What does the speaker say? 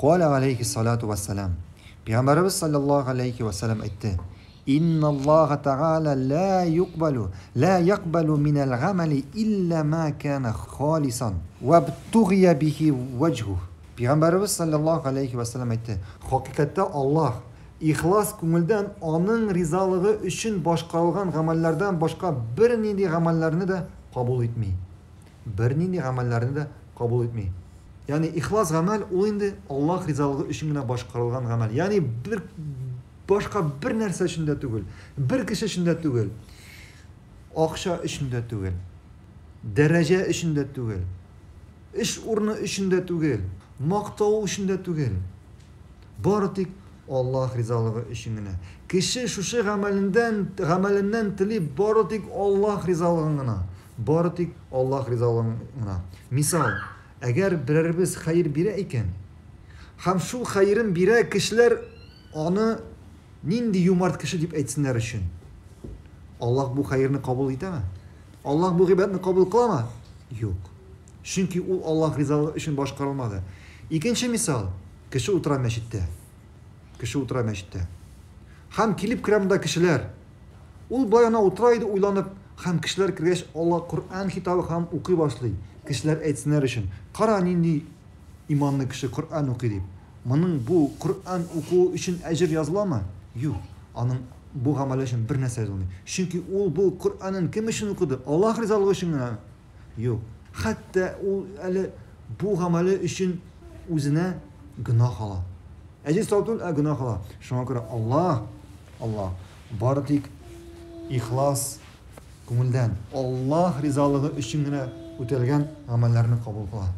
Каля алейхи салату вассалам. Пәйгамбәребез саллаллаһу алейхи вассалам әйтте: Инналлаһа тәгалә ла юкбалу, ла якбалу минәл гамәли илля ма кана халисан вабтугия бихи ваҗһу. Пәйгамбәребез саллаллаһу алейхи вассалам әйтте: Хакыйкатьтә Аллаһ ихлас күңелдән аның ризалыгы өчен башкарылган гамәлләрдән башка бернинди гамәлләрне дә кабул итми. Бернинди гамәлләрне дә кабул итми. Ягъни ихлас гамәл ул инде Аллаһ ризалыгы өчен генә башкарылган гамәл. Ягъни бер башка бер нәрсә өчен дә түгел, бер кеше өчен дә түгел, акча өчен дә түгел, дәрәҗә өчен дә түгел, эш урыны өчен дә түгел, мактау өчен дә түгел. Бары тик Аллаһ ризалыгы өчен генә. Кеше шушы гамәлендән гамәленнән тели бары тик Аллаһ ризалыгын гына. Бары тик Аллаһ ризалыгын гына. Мисал, әгәр берәребез хәер бирә икән, һәм шул хәерен бирә кешеләр аны нинди юмарт кеше дип әйтсеннәр өчен. Аллаһ бу хәерне кабул итәме? Аллаһ бу гыйбадәтне кабул кыламы? Юк. Чөнки ул Аллаһ ризалыгы өчен башкарылмады. Икенче мисал, кеше утыра мәчеттә. Кеше утыра мәчеттә. Һәм килеп керә монда кешеләр. Ул болай гына утыра иде уйланып, һәм кешеләр кергәч, Алла Коръән китабы һәм укый башлый. Кешеләр әйтсеннәр өчен. Кара, нинди иманлы кеше Коръән укый дип. Моның бу Коръән укуы өчен әҗер языламы? Юк. Аның бу гамәле өчен бер нәрсә язылмый. Чөнки ул бу Коръәнен кем өчен укыды? Аллаһ ризалыгы өчен генә. Юк. Хәтта ул әле бу гамәле өчен үзенә гөнаһ ала. Әҗер савап түгел, ә гөнаһ ала. Шуңа күрә Аллаһ, Аллаһ бары тик ихлас күңелдән Аллаһ ризалыгы өчен генә үтәлгән гамәлләрне кабул кыла.